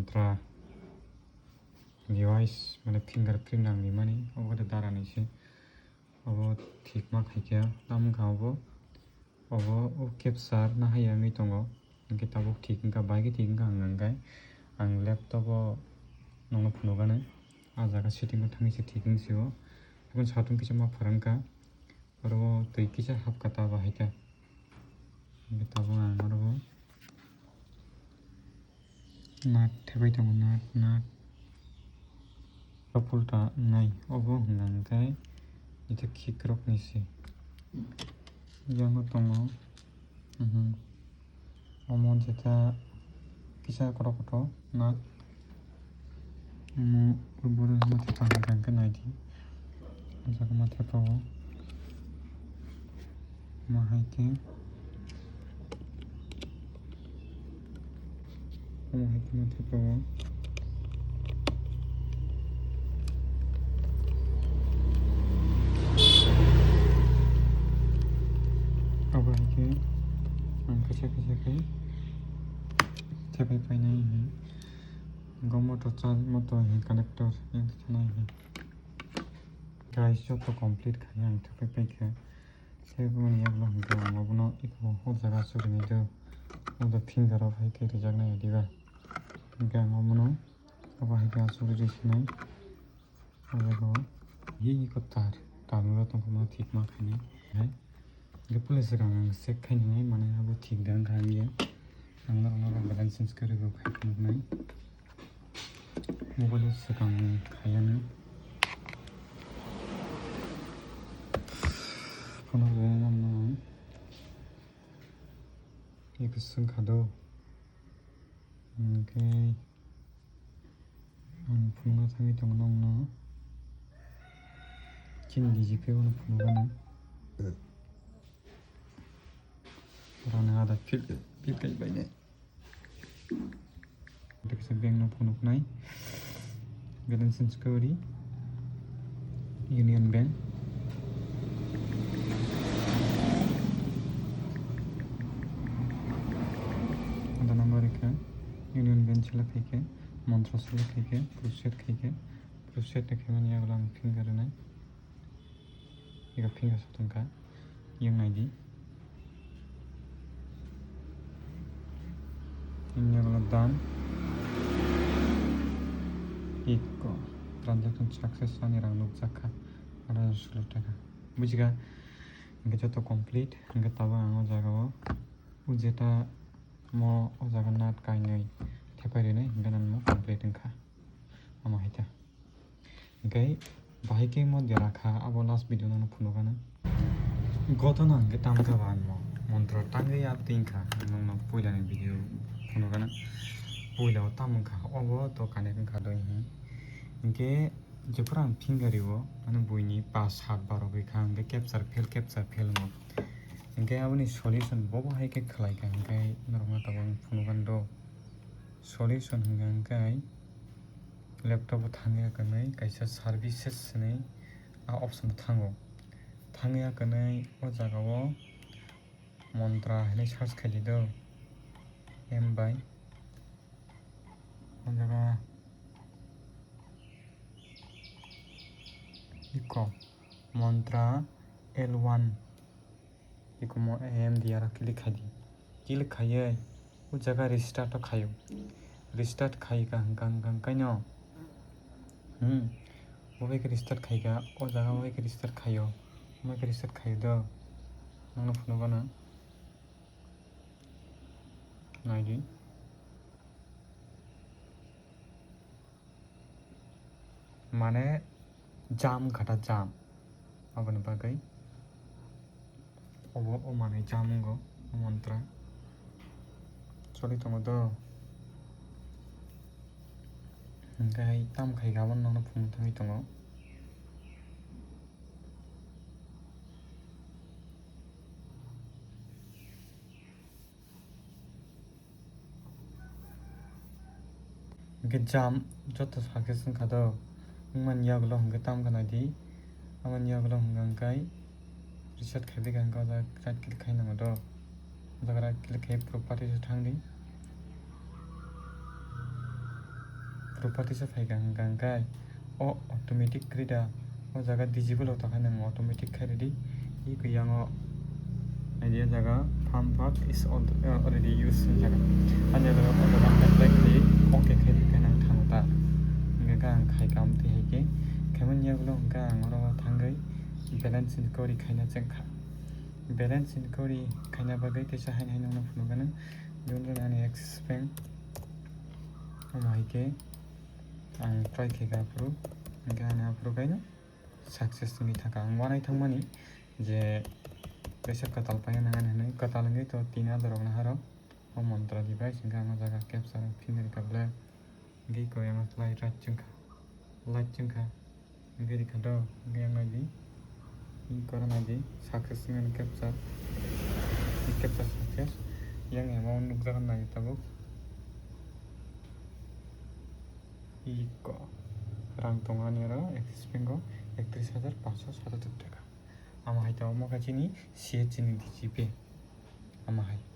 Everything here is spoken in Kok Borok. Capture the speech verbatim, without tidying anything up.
Tra device, mane fingerprint nang rimani, obo khe dara ni se. Obo thik ma khai khe, tamo wngkha obo, obo o capture na hai wngwi tongo. Hwnkhe tabuk thik wngkha, bai khe thik wngkha hwnka hwnkhe ang laptop o nokno phunukgano, ah jaga setting o thangwi se thik wng sio. Tei satung kisa ma phwrwngkha, oro o twi kisa hapkha ta bahai khe. Hwnkhe tabuk ang oro o nut thepai tongo, nut, nut. Pulta wngnai, obo hwnka hwnkhe ita khikrokni se. Yango tongo, mhm. Omo jeta kisa kotor kotor nut. Omo boro ma thepa hwnka hwnkhe naidi. O jaga ma thepa o. Omo hai khe. Omo hai khe ma thepa o. Abo hai khe ang kaisa kaisa khe thepai painai hwnwi. Go motor charge motor hwnwi connector yang thangna hwnwi. Guys, joto complete khai ang thepai paikha. Tei boni yagulo hwnkhe ang obono eko o jaga surinai do. Obo finger o hai khe rijaknai diba. Hwnkhe ang obono abo hai khe asugwi risinai. O jaga o hi hi kwtal tamni bo tongkha ma thik ma khainai. Hai. Hwnkhe puila swkang ang check khainai, mane abo thik da wngkha hwnwi. Ang norokno balance change khe rwgwi khai phunuknai. Mobile o swkang khaiya nw. Phone rwna nang nw. Eko swng kha do. Hwnkhe ang phunukna thangwi tongo nokno. Chini D G P bono phunukgano. Rani ada feel, feel kai bai ne. Kaisa bank no phunuknai. Balance change khe ri. Union Bank. Ada number khe Union Bank select khai khe, Mantra select khai khe, Proceed khai khe, Proceed khai mani yagulo ang finger rwnai. Ego finger sotong kha. Yang naidi. Yang yagulo done. Eko. Transaction success ani rang nukjak kha. Aro sulu taka. Bujikha. Hwnkhe joto complete. Hwnkhe tabuk ang o jaga o. O jeta mo o jaga nut kainwi thepai rwnai. Hwnkhe nang mo complete wngkha. Omo hai ta. Hwnkhe bahai khe mo dera kha, abo last video no phunukgano. Gotona hwnkhe tamkha ba anmo. Montro tangwi ya twing kha, nwngno puilani video phunukgano. Puila o tamo wngkha, obo to connect wngkha doi hwn. Hwnkhe jephuru ang finger rio, mane buini pas sat bar rok kha, hwnkhe capture fail, capture fail wngo. Hwnkhe aboni solution bobo hai khe khlai kha, hwnkhe norokno tabuk ang phunukgano do. Solution hwnkha hwnkhe laptop o thangya kwnwi kaisa services hinwi a option o thango. Thangya kwnwi o jaga o Mantra hinwi search khai di do. M by o jaga iko Mantra L one. Ikomo M D R o click khai di. Click khaiwi o jaga restart o khaio. Restart khai ka hwnkha hwnkha hwnkhaino. Hmm. Bo bai khe restart khai ka. O jaga bai khe restart khaio. Bai khe restart khaio do. Nangno phunukgano. Naidi. Mane jam wngkha ta jam. Aboni bagwi obo o manwi jam wngo o Mantra. Choli tongo do. Hwnkhe hai tamo khai khe abono nono phunuk thangwi tongo. Hwnkhe jam joto success wngkha do. Wngmani yagulo hwnkhe tamo khe naidi. Aboni yagulo hwnkha hwnkhe reset khaidi kha hwnkhe o jaga right click khai nango do. O jaga right click khai properties o thangdi. Properties o phai kha hwnkha hwnkhe o automatic kwrwi da, o jaga disable o tongkha nwng automatic khai rwdi. Iko yango naidi o jaga farm pack is al-, uh, already used hwnjak. Ani oro o jaga apply khaiwi okay khai rwkhe nang thango ta. Hwnkhe ang khai kha amtwi hai khe khaimani yagulo hwnkhe ang oro thangwi balance inquiry khaina chengkha. Balance inquiry khaina bagwi teisa haino haino wngno phunukgano. Jemon ani Axis Bank omo hai khe ang try khe kha aphuru, hwnkhe ani aphuru khaino success wngwi thangkha. Ang uanaui thangmani je kaisa kwtal paina nangnai hinwi, kwtal wngwi to tin adorok naharok o montra device hwnkhe ang o jaga capture phimrikha ble, hwnkhe iko yang light right chwngkha, light chwngkha, hwnkhe rikha do, hwnkhe yang naidi, iko naidi success wngmani capture, capture success, yang amount nukjago naidi tabuk. Iko rang tongo ani oro Axis Bank o ektris hajar panchsho satattor taka. Amo hai tongo omo khe chini C H C ni D G Pay. Amo hai.